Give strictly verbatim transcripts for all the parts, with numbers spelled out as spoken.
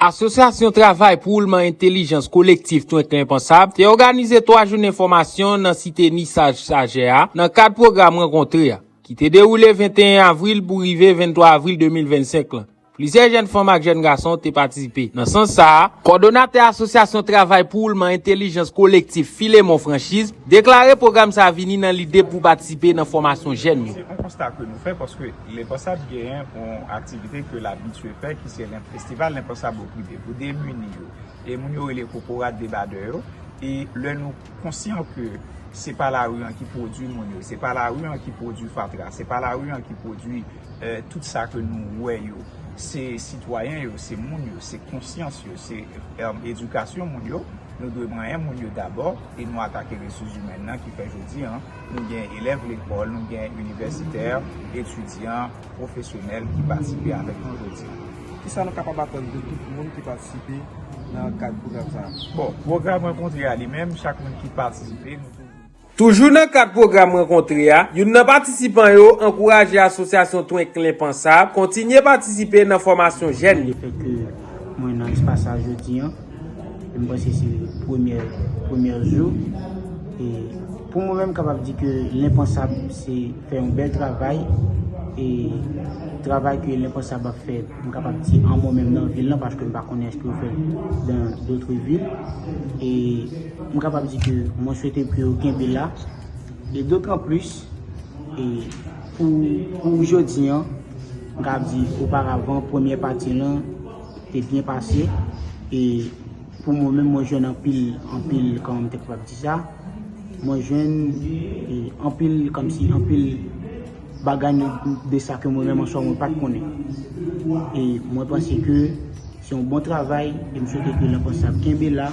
Asosyasyon Travay pou Woulman Entèlijans Kolektif Twenk Lenpansab te òganize twa jounen fòmasyon nan site Nisaj Sajè a nan kad pwogram rankontre a, ki te dewoule venteyen avril pou rive venntwa avril de mil vennsenk lan. Plizyè jèn fanm ak jèn gason te patisipe. Nan sans sa a, kòdonatè Asosyasyon Travay pou Woulman Entèlijans Kolektif Filemon Franchiz deklare pwogram sa a vini nan lide pou patisipe nan fòmasyon jèn yo. Se yon konsta ke nou fè paske Lenpansab genyen yon aktivite ke l abitye fè ki se len- festival Lenpansab oprime pou demini yo. E moun yo rele kokorat debadè yo. E lè nou konsyan ke se pa lari an ki pwodui moun yo, se pa lari an ki pwodui fatra, se pa lari an ki pwodui eh, tout sa ke nou wè yo, se sitwayen yo, se moun yo, se konsyans yo, se eh, edikasyon moun yo. Nou dwe manyen moun yo dabò e nou atake resous imèn nan ki fè jodi an nou gen elèv lekòl, nou gen inivèsitè, etidyan, pwofesyonèl ki patisipe avèk nou jodi an. Kisa nou kapab atann de tout moun ki patisipe nan kad pwogram sa a? Bon, pwogram rankontre a li menm, chak moun ki patisipe, nou toujou Toujou nan kad pwogram rankontre a, youn nan patisipan yo ankouraje asosyasyon Twenk Lenpansab kontinye patisipe nan fòmasyon jèn yo. Lefèt ke mwen nan espas sa jodi an, e m panse se premyè, premyè jou. E pou mwen menm, m kapab di ke Lenpansab se fè yon bèl travay. E travay ke Lenpansab ap fè, m kapab di an mwen menm nan vil lan, paske m pa konnen èske yo fè l dans d'autres villes. E m kapab di ke mwen swete ke yo kenbe la. E d'autant plus, e pou, pou jodi an, m kapab di oparavan, premyè pati lan te byen pase. E pou mwen menm, mwen jwenn anpil, anpil, kòman m te kapab di sa, mwen jwenn, e, anpil, kòmsi anpil bagay de sa ke mwen menm answa mwen pa t konnen. E mwen panse ke se yon bon travay, e m swete ke Lenpansab kenbe la,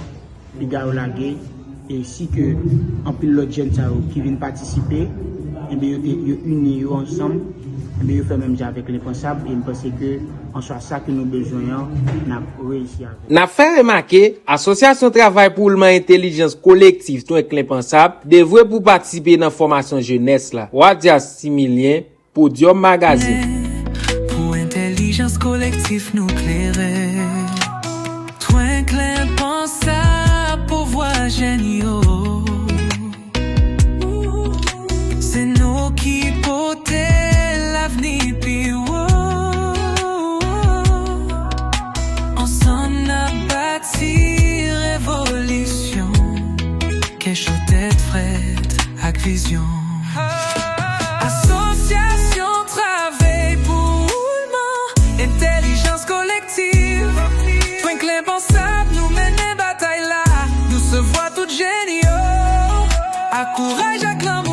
piga yo lage, e si ke anpil lòt jèn sa yo ki vin patisipe, enben yo te, yo ini yo ansanm, enben yo fè menm jan avèk Lenpansab, e m panse ke answa sa ke nou bezwen an, n ap reyisi avè l. N ap fè remake, Asosyasyon Travay pou Woulman Entèlijans Kolektif Twenk Lenpansab devwe pou patisipe nan fòmasyon jenès la. Wadias Similyen, Podium Magazine. Pou entèlijans kolektif nou klere. Twenk Lenpansab pou vwa jèn yo. Se nou ki pote lavni pi wo. Ansanm n ap bati revolisyon. Kè cho, tèt frèt ak vizyon. Asosyasyon Travay pou Woulman Entèlijans Kolektif Twenk Lenpansab, nou mennen batay la. Nou se vwa tout jèn yo. Ak kouraj ak lanmou.